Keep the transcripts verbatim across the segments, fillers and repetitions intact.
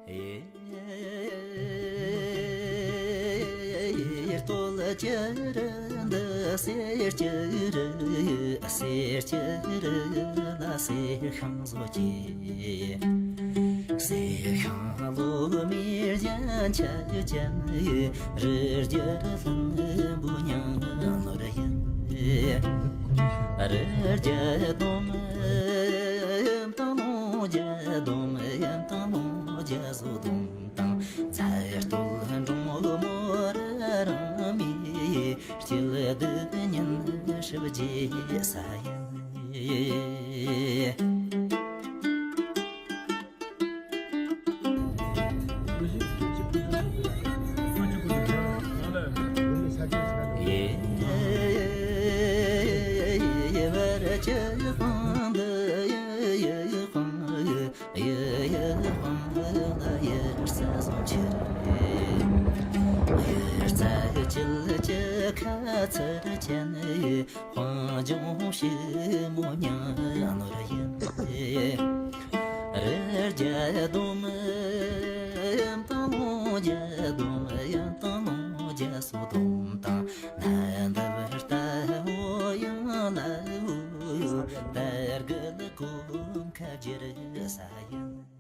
ཨེ། སྟོད་ཀྱི་རི་འདི་སེར་གྱི་རི། སེར་གྱི་རི་ལ་སེར་ཤིང་བཟོ་གི། སེར་ཤིང་ལོ་མའི་རྒྱན་ཆ་ཅན། རི་རྒྱལ་ལྷུན་པོ་ཉང་ནོར་ཡིན། རི་རྒྱལ་སྡོམ་དང་ལུང་རྒྱལ་སྡོམ་དང་ལུང་རྒྱལ་བཟོ་སྡོམ་དང་། མཛའ་སྟོད་འབྲོང་མོ་རི་རང་མའི་དཀྱིལ་དུ་ཉིན་ཧྲིལ་བརྗེ་ས་ཡིན། དཔལ་འབྱུང་ཞིབ་མོ་ཉང་ནོར་ཡིན། རི་རྒྱལ་སྡོམ་ཡིན་དང་ལུང་རྒྱལ་སྡོམ་ཡིན་དང་ལུང་རྒྱལ་སོ་སྡོམ་དང་། ནན་འདབས་རྟ་བོ་ཡང་ལ་འུ་དར་གི་ལ་གོམ་ཁ་རྒྱུར་ས་ཡིན།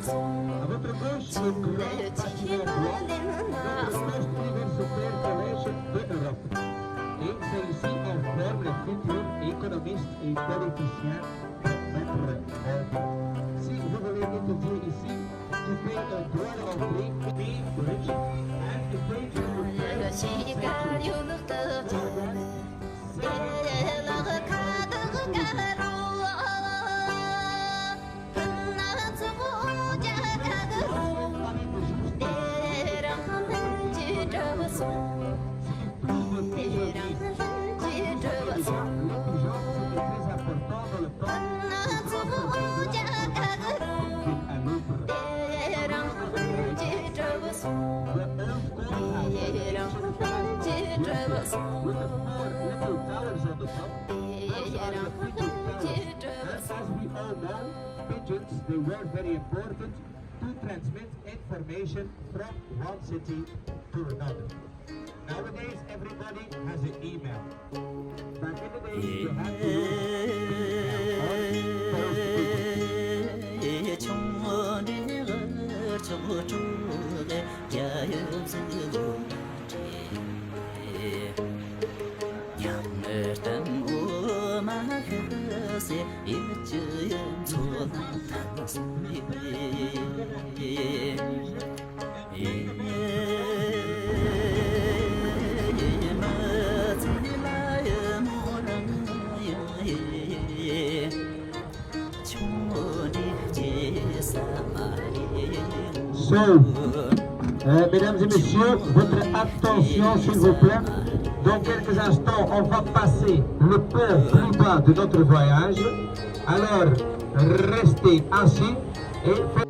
Our proposed program is the most universal federation de Europe. Et celui-ci informe le futur économiste et politicien de notre monde. Si vous voulez étudier ici, to pay a droit d'entrée, be rich, and to pay to the With the four little towers on the top, those are the pigeon towers. And as we all know, pigeons, they were very important to transmit information from one city to another. Nowadays, everybody has an email. Back in the days, you had to use email or post pigeons. So, euh, mesdames et messieurs, votre attention, s'il vous plaît. Dans quelques instants, on va passer le pont plus bas de notre voyage. Alors, restez assis et faites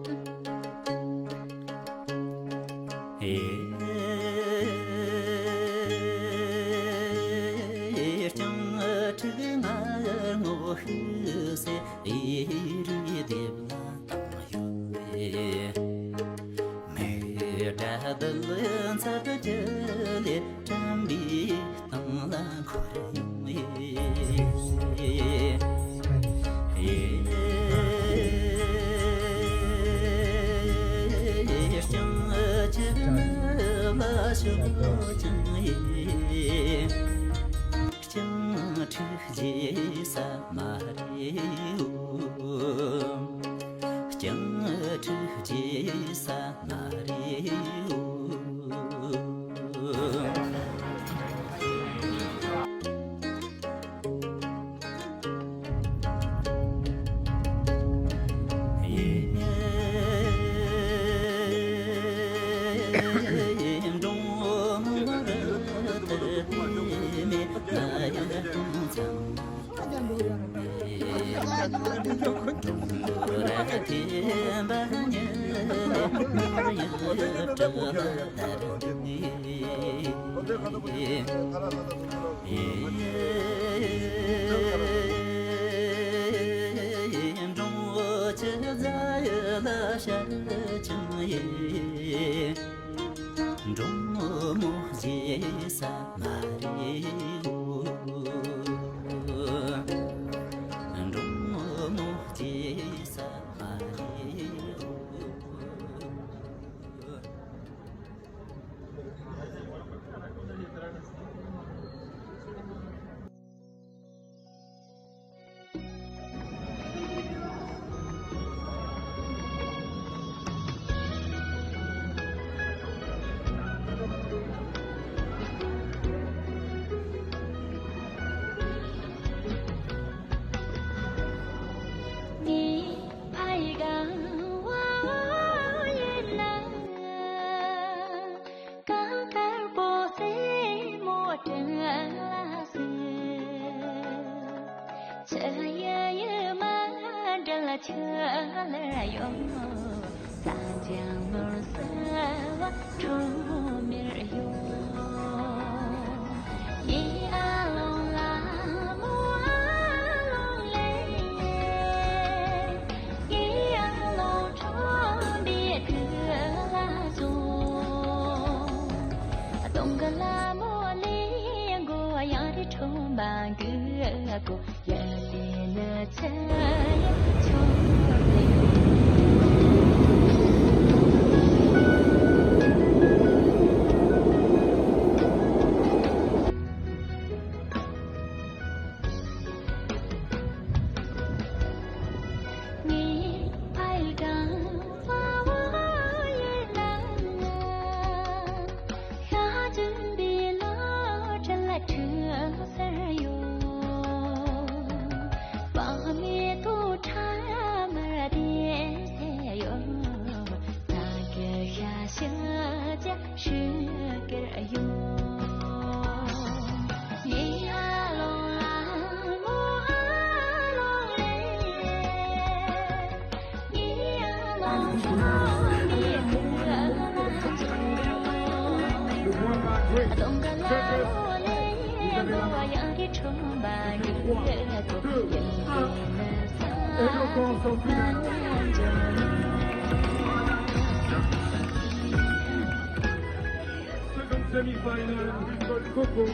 Second semi-final, we've got Coco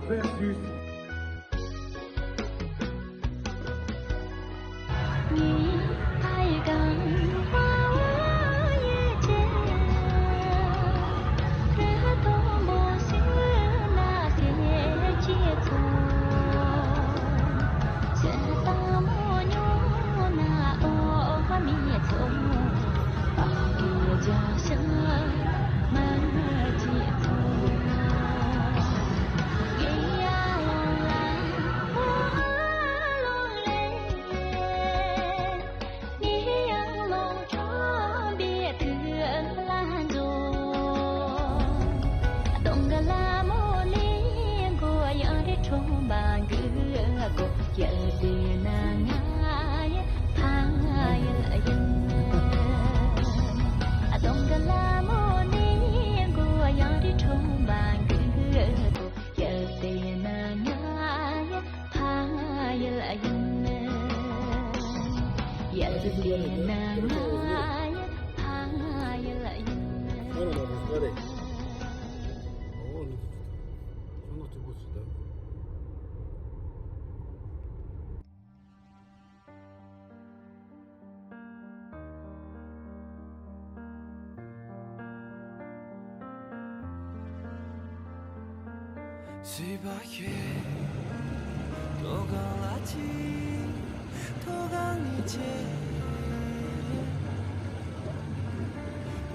versus སྲིད་པ་ཡི་མཐོ་སྒང་ལ་གཅིག་མཐོ་སྒང་ནས་ཆེ།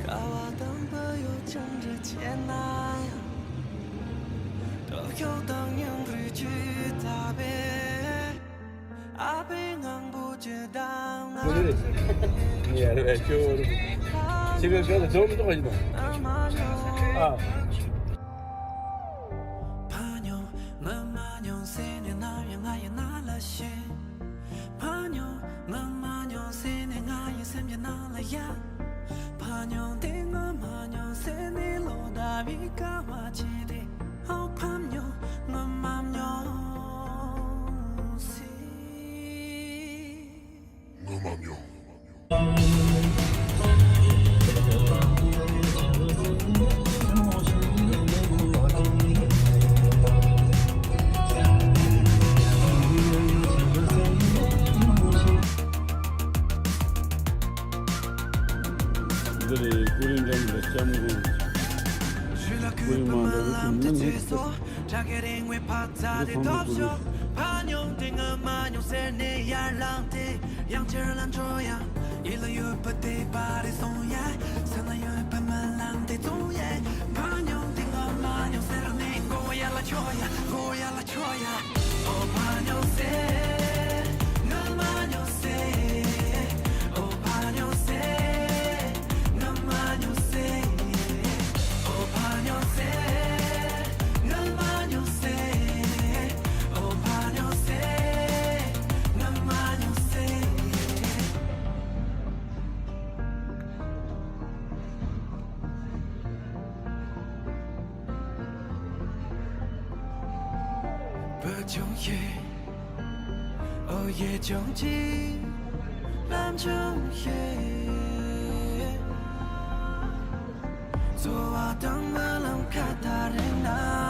ཀ་བ་དང་བུ་ཡུག་ཆུང་འདྲ་ཆེ་ན་ཡང་། སྟོབས་ཤུགས་དང་སྙིང་རུས་ཀྱི་ཐག་པས། ཨ་ཕའི་ངང་པོ་ཇི་ལྟར་ང་། ཉེ་རེ་ཁྱོད་རེ། ཅི་ག་ག་ལ་འཇོག་མི་ཐུབ་པ་ཡིན་ནམ། ཨ། ཕ་མྱོང་ངུ་མ་མྱོང་ཟེར་ནས་ནམ་ཡང་ང་ཡི་ནང་ལ་ཤི། ཕ་མྱོང་ངུ་མ་མྱོང་ཟེར་ནས་ང་ཡི་སེམས་ཀྱི་ནང་ལ་ཡ། ཕ་མྱོང་དེ་ངུ་མ་མྱོང་ཟེར་ནས་ལོ་ཟླ་བའི་དཀའ་བ་སྤྱད་དེ། ཨོ་ཕ་མྱོང་ངུ་མ་མྱོང་ཟེར། ངུ་མ་མྱོང་། འདི་རེད། ཀུ་རེ་འགྲམ་ལ་སྐྱབས་མགོན། ཀུ་རེ་མ་འདྲ་བའི་ཀུན་སློང་ཡོད་ཚོད། བྲག་གི་རིང་བའི་ཕ་རྩ་དེ་ཐོབ་ཤོག་ཕ་མྱོང་དེ་ངུ་མ་མྱོང་ཟེར་ནས་ཡར་ལངས་ཏེ། ཡང་ཕྱིར་ལ་འགྲོ་ཡ། ཡིད་ལ་ཡོད་པ་དེ་པར་རེ་སོང་ཡ། སེམས་ལ་ཡོད་པ་མི་ལངས་ཏེ་བཙོང་ཡ། ཕ་མྱོང་དེ་ངུ་མ་མྱོང་ཟེར་ནས་མགོ་ཡར་ལ་འཕྱོ་ཡ། མགོ་ཡར་ལ་འཕྱོ་ཡ། ཨོ་ཕ་མྱོང་ཟེར། ངུ་མ་མྱོང་ཟེར། ཨོ་ཕ་མྱོང་ཟེར། ངུ་མ་མྱོང་ཟེར། ཨོ་ཕ་མྱོང་ཟེར། ངུ་མ་མྱོང་ཟེར། ཨོ་ཕ་མྱོང་ཟེར། ངུ་མ་མྱོང་ཟེར། བུ་ཆུང་ཞིག་ཨོ་ཡེ་ཆུང་ཆེ། ལམ་ཆུང་ཞིག་འཚོ་བ་དང་རྨི་ལམ་ཁ་ཐག་རིང་ན།